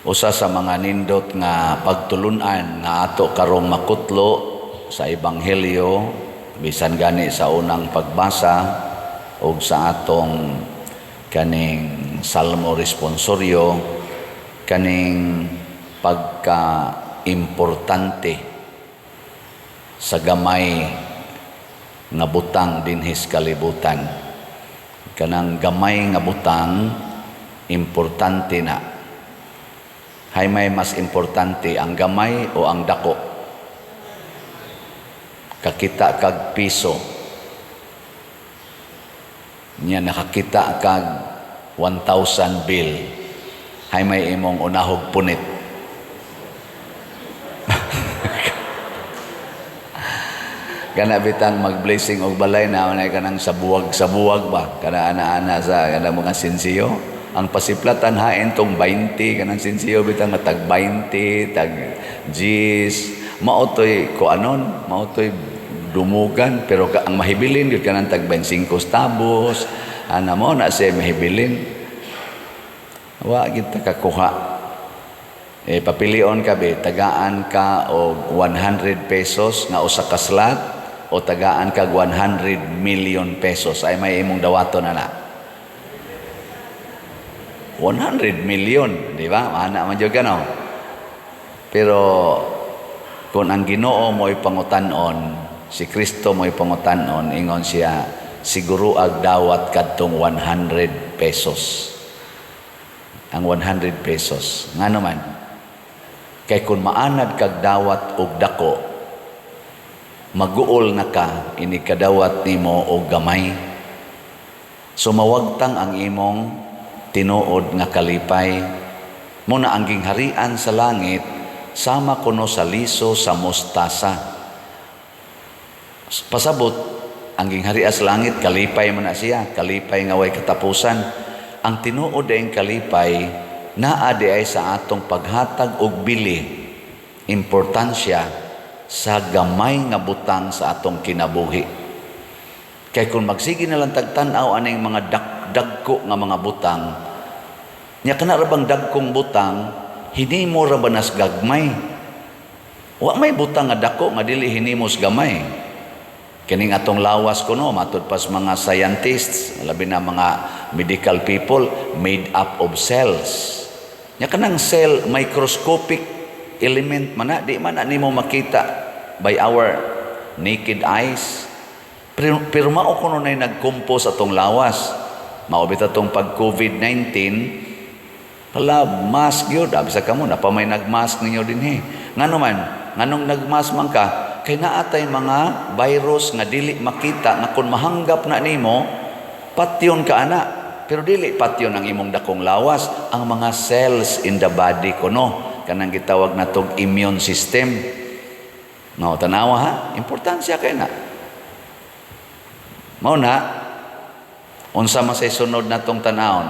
Usa sa mga nindot nga pagtulunan nga ato karong makutlo sa Ebanghelyo, bisan gani sa unang pagbasa ug sa atong kaning Salmo responsoryo, kaning pagka-importante sa gamay nga butang dinhis kalibutan. Kanang gamay nga butang, importante na. Hay may mas importante, ang gamay o ang dako? Kakita kag piso nya nakakita kag 1,000 bill, hay may imong unahog punit? Kana bitang mag-blessing og balay na unay kanang sa buwag ba, kana ana-ana sa kana mga sinsiyo. Ang pasiplatan hain tong 20, kanang sinsiyo bitang nga tag 20, tag 10, mao toy kuanon, mao toy dumugan, pero ang mahibilin gyud kanang tag 25 centavos. Ana mo na siya mahibilin. Wa gyud ta kakuha. Eh, papilion ka be, tagaan ka og 100 pesos nga usa ka slot o tagaan kag 100 million pesos, ay may imong dawaton ana? 100 million, di ba? Ana man jud ka, no? Pero kung ang Ginoo mo'y pangutan-on, si Kristo mo'y pangutan-on, ingon siya, siguro ag dawat kadtong 100 pesos. Ang 100 pesos. Ngano man? Kay kung maanad kag dawat og dako, maguol na ka ini kadawat nimo og gamay. So mawagtang ang imong tinuod nga kalipay. Muna ang gingharian sa langit sama kuno sa liso sa mustasa. Pasabot, ang gingharian sa langit, kalipay man na siya, kalipay nga way katapusan. Ang tinuod ay kalipay naa di ay sa atong paghatag og bili, importansya sa gamay nga butang sa atong kinabuhi. Kay kung magsige na lang tagtan-aw aning mga dagko nga mga butang, nya kana ra bang dagkong butang, hinimo ra ba nas gagmay? Wa may butang nga dako nga dili hinimos gamay. Kining atong lawas kuno, matud pas mga scientists, labi na mga medical people, made up of cells. Nya kanang cell, microscopic element man na, di man na nimo makita by our naked eyes. Pero mao kuno nay nagkompose atong lawas. Mao bitaw tong pag COVID-19, pala mask gyud. Abi sa kamo na pa may nagmask ninyo dinhi. Ngano man? Nganong nagmask man ka? Kay naa tay mga virus nga dili makita nga kung mahanggap na nimo, patyon ka ana. Pero dili patyon ang imong dakong lawas, ang mga cells in the body kuno, kanang gitawag natong immune system. No, tanawa ha, importansya kay na. Mao na unsa man say sunod natong tanawon?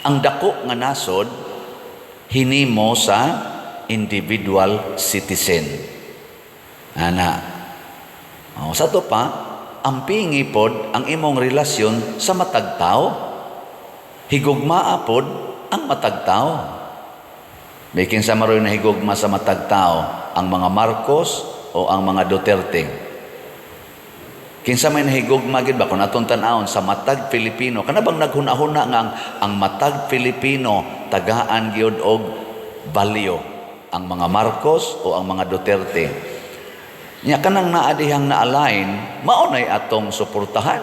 Ang dako nga nasod hinimo sa individual citizen. Ana. O, sa to pa, ang pingi pod ang imong relasyon sa matag tao. Higugmaa pod ang matag tao. May kinsa maroy na higugma sa matag tao, ang mga Marcos o ang mga Duterte? Kinsa may nahigugma gid ba kung atong tan-awon sa matag Pilipino? Kana bang naghuna-huna nga ang matag Pilipino tagaan gyud og value, ang mga Marcos o ang mga Duterte? Nya kanang naa dihang na-align, mao nay atong suportahan.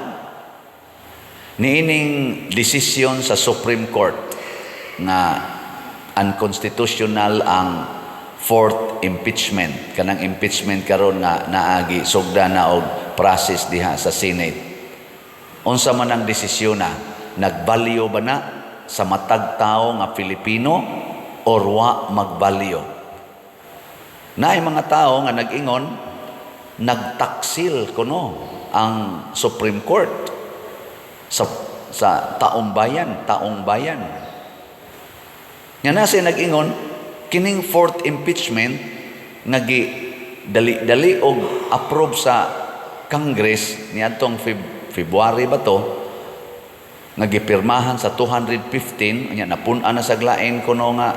Niining desisyon sa Supreme Court nga unconstitutional ang fourth impeachment, kanang impeachment karon nga naagi sugda na og process diha sa Senate. Unsa man ang desisyon na, nagbalyo ba na sa matag tao nga Pilipino or wa magbalyo? Naay mga tao nga nag-ingon, nagtaksil kuno ang Supreme Court sa taong bayan, taong bayan. Nga nasa nag-ingon, kining fourth impeachment nga gi dali-dali og approve sa Congress niadtong February ba to, Nga gipirmahan sa 215, nya napun-an na sa lain kuno nga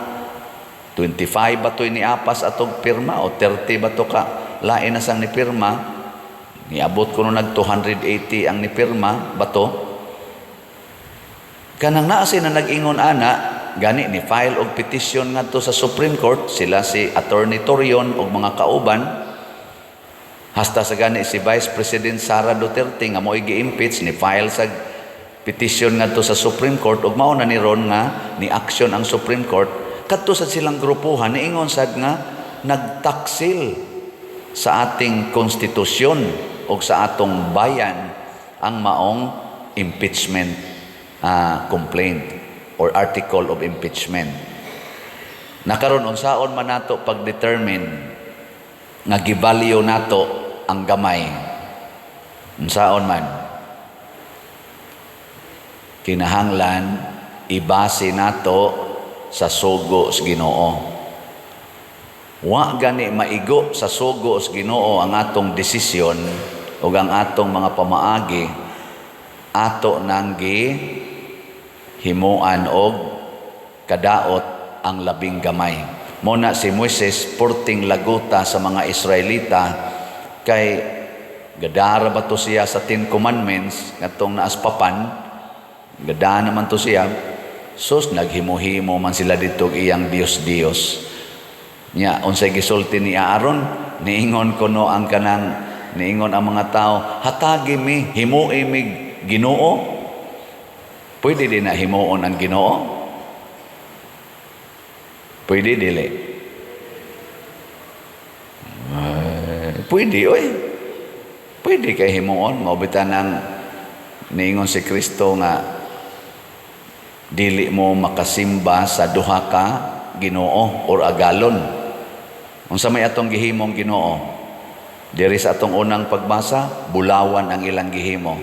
25 ba to'y niapas atong pirma o 30 ba to ka lain na sang nipirma, niabot kuno nag 280 ang nipirma bato. Kanang naa na nag-ingon ana, gani ni file og petisyon ngadto sa Supreme Court sila, si Attorney Torion og mga kauban, hasta sa gani si Vice President Sara Duterte nga mo'y gi-impeach ni file sa petisyon ngadto sa Supreme Court, ug mao na ni ron nga ni action ang Supreme Court. Kadto sa silang grupuhan niingon sad nga nagtaksil sa ating konstitusyon o sa atong bayan ang maong impeachment complaint or article of impeachment. Nakaron, unsaon man nato pag-determine nga givalue nato ang gamay? Unsaon man? Kinahanglan ibase nato sa sugo sa Ginoo. Wa gani maigo sa sugo sa Ginoo ang atong desisyon ug ang atong mga pamaagi, ato nang gi himuan og kadaot ang labing gamay. Mo na si Moises porting laguta sa mga Israelita kay gadara ba to siya sa Ten Commandments ngatong naaspapan, gada naman to siya. Sus, naghimo-himo man sila dito iyang Dios-Dios. Nya unsay gisulti ni Aaron? Niingon kuno ang kanang niingon ang mga tao, "Hatagi mi, himui mi Ginoo." Pwede din na himuon ang Ginoo? Pwede dili? Pwede oy. Pwede kay himuon. Mao bitaw nang niingon si Kristo nga dili mo makasimba sa duha ka Ginoo or agalon. Unsa may atong gihimong Ginoo? Diri sa atong unang pagbasa, bulawan ang ilang gihimo.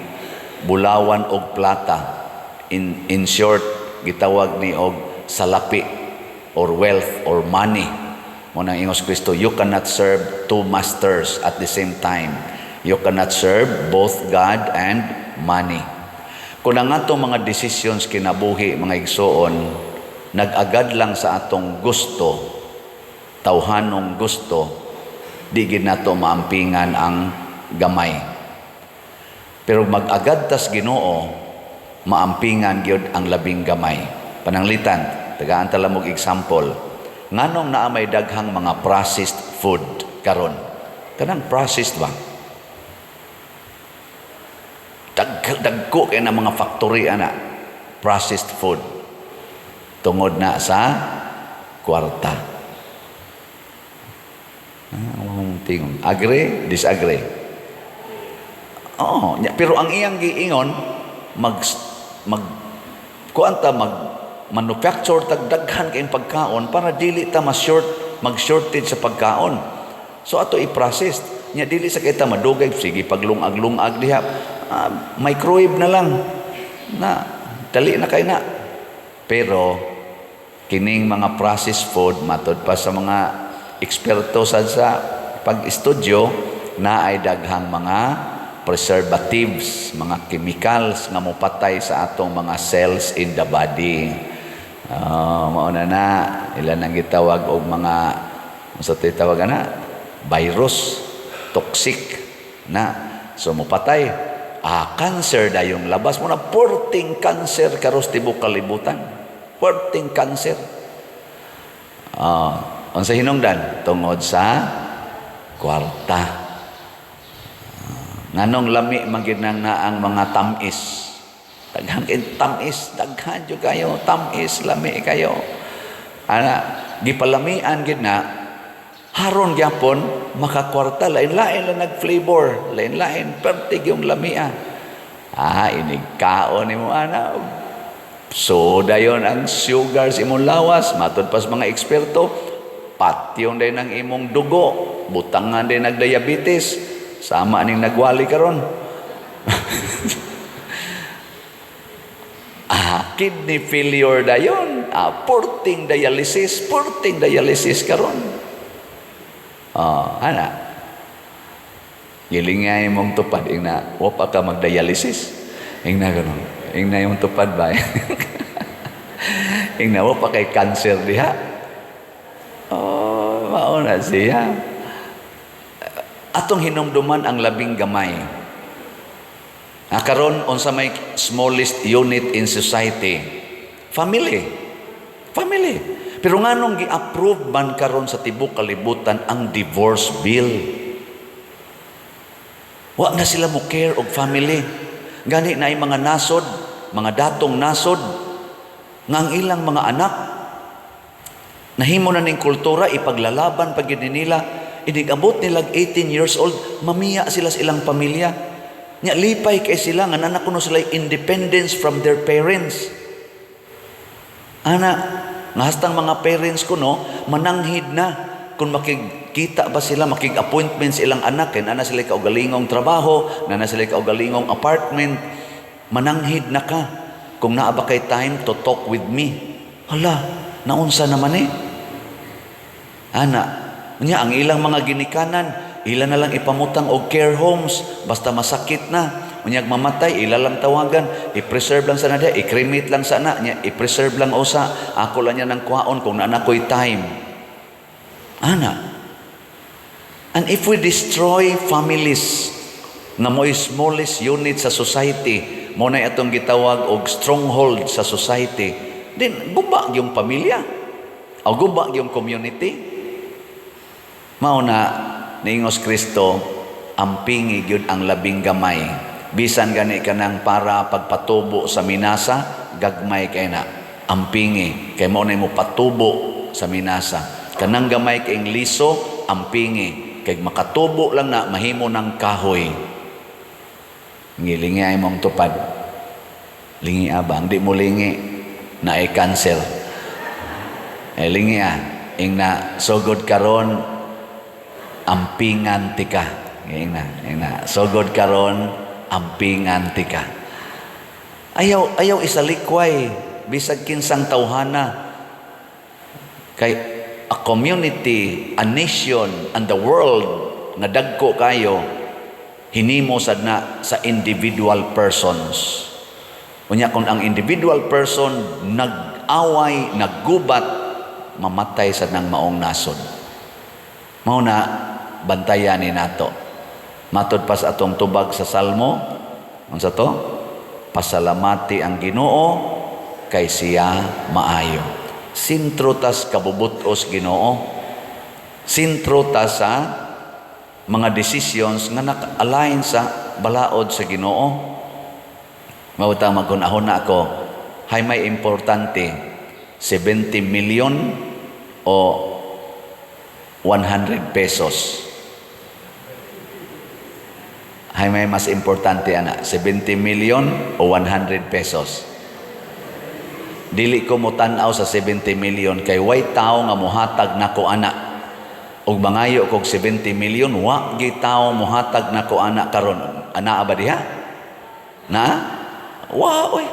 Bulawan og plata. In short, gitawag ni og salapi or wealth or money. Mo nang ingos Kristo, "You cannot serve two masters at the same time. You cannot serve both God and money." Kung ang atong mga decisions kinabuhi, mga igsoon, nag-agad lang sa atong gusto, tawhanong gusto, di gid nato maampingan ang gamay. Pero mag-agad tas Ginoo, maampingan gyud ang labing gamay. Pananglitan, tagaan ta lang og example. Nganong naa may daghang mga processed food karon? Kanang processed ba? Dagko kay na mga factory ana, processed food. Tungod na sa kwarta. Ah, tingon. Agree, disagree? Oo, nya, pero ang iyang giingon, mag mag kuan ta, mag manufacture tag daghan kayong pagkaon para dili ta ma-short, mag-shortage sa pagkaon. So ato i-process. Nya dili sa kita madugay sige paglungag-lungag diha. Ah, microwave na lang. Na dali na kay na. Pero kining mga processed food, matod pa sa mga eksperto sa pag-estudyo, na ay daghang mga preservatives, mga chemicals nga mopatay sa atong mga cells in the body. Mao na na ila nang gitawag og mga, unsa to'y tawag ana, virus, toxic na, so mopatay, cancer dayong labas mo na. Porting cancer karos tibuok kalibutan, porting cancer. Unsa hinungdan? Tungod sa kwarta. Nganong lami man gid nang naang mga tamis? Daghan kay tamis, daghan jud kayo tamis, lami kayo ana. Gipalamian gid na haron gyapon makakwarta. Lain-lain lang nag-flavor, lain-lain, pertig yung lamia. Inig kaon nimo ana, so dayon ang sugar sa imong lawas, matod pa sa mga eksperto, patyon din ang imong dugo, butangan din nagdiabetes, sama ning nagwali karon. Kidney failure dayon, porting dialysis, porting dialysis karon. Ana. Gilingay mong tupad ing na wa pa ka magdialysis. Ing na ganon. Ingna yung tupad ba? Ingna wa pa kay cancer diha. Oh, mao na siya. Atong hinumduman ang labing gamay. Ah, karon, unsa may smallest unit in society? Family. Family. Pero nganong gi-approve man karon sa tibok kalibutan ang divorce bill? Wa na sila mo care og family. Gani na mga nasod, mga datong nasod nga ang ilang mga anak nahimo na ning kultura, ipaglalaban pa gyud nila. Inig abot nila 18 years old, mamiya sila sa ilang pamilya. Nya lipay kay sila nga naa kuno sila independence from their parents. Ana, nga hastang mga parents ko, no, mananghid na kung makikita ba sila, makig-appointment sa ilang anak, kay naa sila kaugalingong trabaho, naa sila kaugalingong apartment, mananghid na ka kung naa ba kay time to talk with me. Hala, naunsa naman eh. Ana, nya ang ilang mga ginikanan, ila na lang ipamutang og care homes basta masakit na. Unyag mamatay, ila lang tawagan, i-preserve lang sana diha, i-cremate lang sana nya, i-preserve lang usa, ako lang niya ng kwaon kung naa ko'y time. Ana. And if we destroy families nga mo'y smallest unit sa society, mo na atong gitawag og stronghold sa society, then guba yung pamilya o guba yung community. Mao na niingos Kristo, ampingi gyud ang labing gamay. Bisan gani kanang para pagpatubo sa minasa, gagmay kay na. Ampingi kay mao na mo patubo sa minasa. Kanang gamay kay liso, ampingi kay makatubo lang na, mahimo ng kahoy. Ngilingi ay mong tupad. Lingi abang di mo lingi na ay cancer. Eh, lingi ah. Ing na sugod karon, ampingan tika. Ing na, ing na sugod karon, ampingan tika. Ayaw ayaw isalikway bisag kinsang tawhana kay a community, a nation, and the world nga dagko kayo, hinimo sad na sa individual persons. Unya kung ang individual person nag-away, naggubat, mamatay sad nang maong nasod. Mao na bantayan ni nato. Matod pa sa atong tubag sa Salmo, unsa to? Pasalamati ang Ginoo kay siya maayo. Sentro tas kabubutos Ginoo. Sentro ta sa mga decisions nga naka-align sa balaod sa Ginoo. Mao ta magunahon na ako, hay may importante, 70 million o 100 pesos? Hay may mas importante ana, 70 million o 100 pesos? Dili ko mo tan-aw sa 70 million kay way tao nga mohatag nako ana. Ug mangayo kog 70 million, wa gi tao mohatag nako ana karon. Ana ba diha? Na? Wa oy.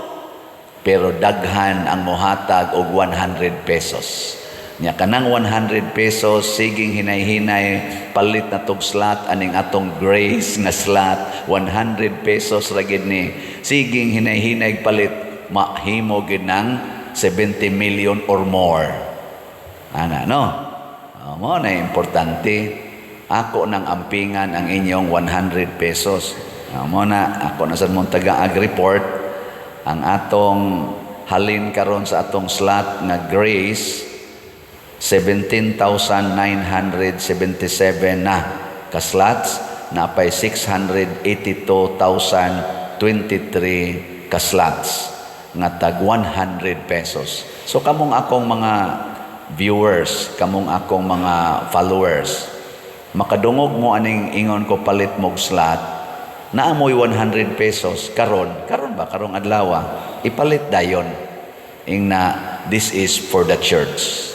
Pero daghan ang mohatag og 100 pesos. Nya kanang 100 pesos, siging hinay-hinay palit na tog slot aning atong Grace nga slot, 100 pesos ra gid ni. Siging hinay-hinay palit, mahimo gid ng 70 million or more. Ana no? Oh, mo na importante. Ako nang ampingan ang inyong 100 pesos. Oh, mo na ako na sa mong taga report ang atong halin karon sa atong slot nga Grace, 17,977 na ka-slots, napay 682,023 ka-slots nga tag 100 pesos. So kamong akong mga viewers, kamong akong mga followers, makadungog mo aning ingon ko palit mog slot, naamoy 100 pesos karon, karon ba, karong adlaw, ipalit dayon. Ing na this is for the church.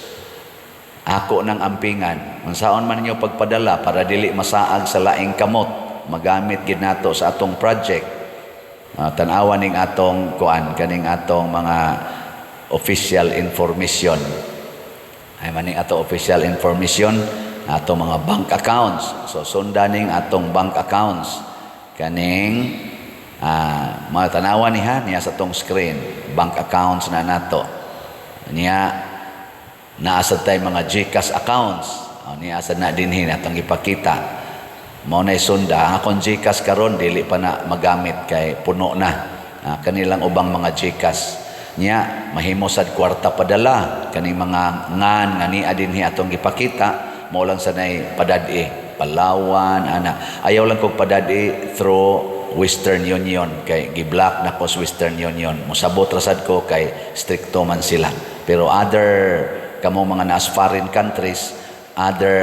Ako ng ampingan. Unsaon man ninyo pagpadala para dili masaag sa laing kamot, magamit gid nato sa atong project. Tan-awan ning atong kuan, kaning atong mga official information. Ay maning ato official information, atong mga bank accounts. So sundan ning atong bank accounts. Kaning Ah, mga tanawa ni ha niya sa tong screen, bank accounts na nato. Niya naa sad tay mga GCash accounts. O, niya sad na dinhi atong ipakita. Mao na sunda ang akong GCash karon, dili pa na magamit kay puno na. Ah, kanilang ubang mga GCash. Nya mahimo sad kwarta padala kaning mga ngan nga niya dinhi atong gipakita, mao lang sa nay padad-i Palawan ana. Ayaw lang kog padad-i through Western Union kay gi-block na ko sa Western Union. Mosabot ra sad ko kay strikto man sila. Pero other kamo mga naas foreign countries, other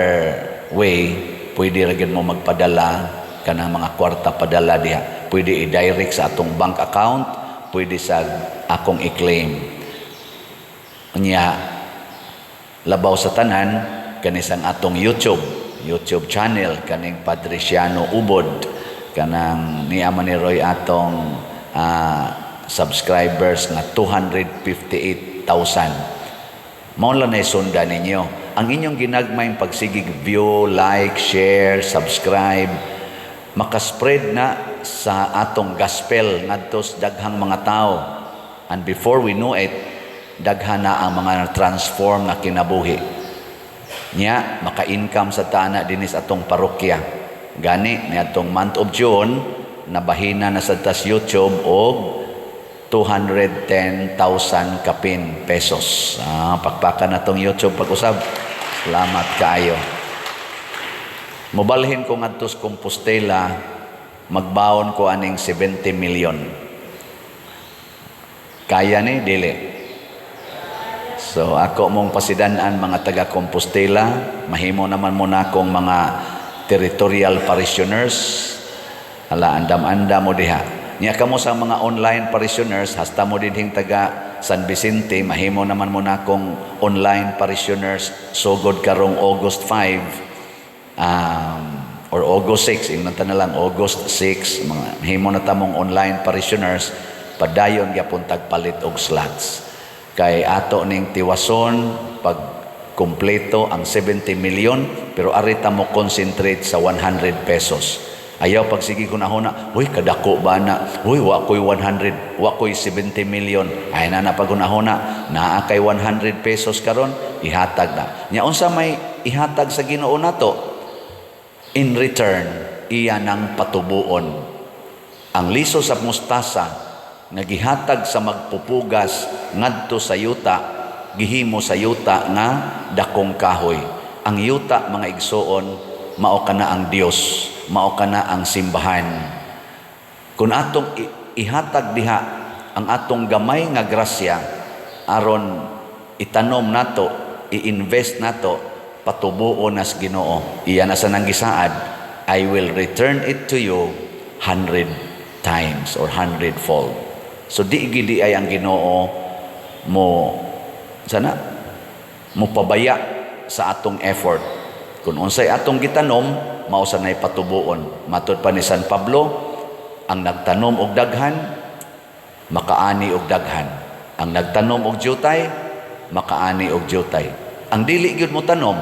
way, pwede ra gyud mo magpadala kanang mga kwarta padala diha. Pwede i-direct sa atong bank account, pwede sa akong i-claim. Unya, labaw sa tanan, kanisang atong YouTube channel, kaning Padriciano Ubod, kanang niya man ni Roy atong subscribers nga 258,000. Mao lang na sunda ninyo. Ang inyong ginagmayng pagsigig view, like, share, subscribe, makaspread na sa atong gospel ngadto sa daghang mga tao. And before we know it, daghan na ang mga transform nga kinabuhi. Nya, maka-income sa tana dinis atong parokya. Gani, niadtong month of June, nabahina na sa tas YouTube og 210,000 kapin pesos. Ah, pakpakan na tong YouTube pag-usab. Salamat kaayo. Mobalhin ko ngadto sa Compostela, magbaon ko aning 70 million. Kaya ni dili? So ako mong pasidan-an, mga taga Compostela, mahimo naman mo na akong mga territorial parishioners. Hala, andam-andam mo diha. Nya kamo sa mga online parishioners, hasta mo dinhing taga San Vicente, mahimo naman mo na akong online parishioners sugod karong August 5 or August 6, ingnan ta na lang August 6, mga mahimo na tamong online parishioners, padayon gyapon tagpalit og slots. Kay ato ning tiwason pag kumpleto ang 70 million, pero arita mo concentrate sa 100 pesos. Ayaw pag sige ko na huna, "Uy, kadako ba na? Uy, wa ko'y 100, wa ko'y 70 million." Ay na na pag hunahuna, naa kay 100 pesos karon, ihatag na. Nya unsa may ihatag sa Ginoo nato? In return, iya nang patubuon. Ang liso sa mustasa nga gihatag sa magpupugas ngadto sa yuta, gihimo sa yuta nga dakong kahoy. Ang yuta, mga igsoon, mao kana ang Dios, mao kana ang simbahan. Kung atong ihatag diha ang atong gamay nga grasya aron itanom nato, i-invest nato, patubuon nas Ginoo. Iya na sa nang gisaad, "I will return it to you 100 times or hundredfold." So di gidi ay ang Ginoo mo sana mo pabaya sa atong effort. Kung unsay atong gitanom, mao sa nay patubuon. Matod pa ni San Pablo, ang nagtanom og daghan, makaani og daghan. Ang nagtanom og jutay, makaani og jutay. Ang dili gyud mo tanom,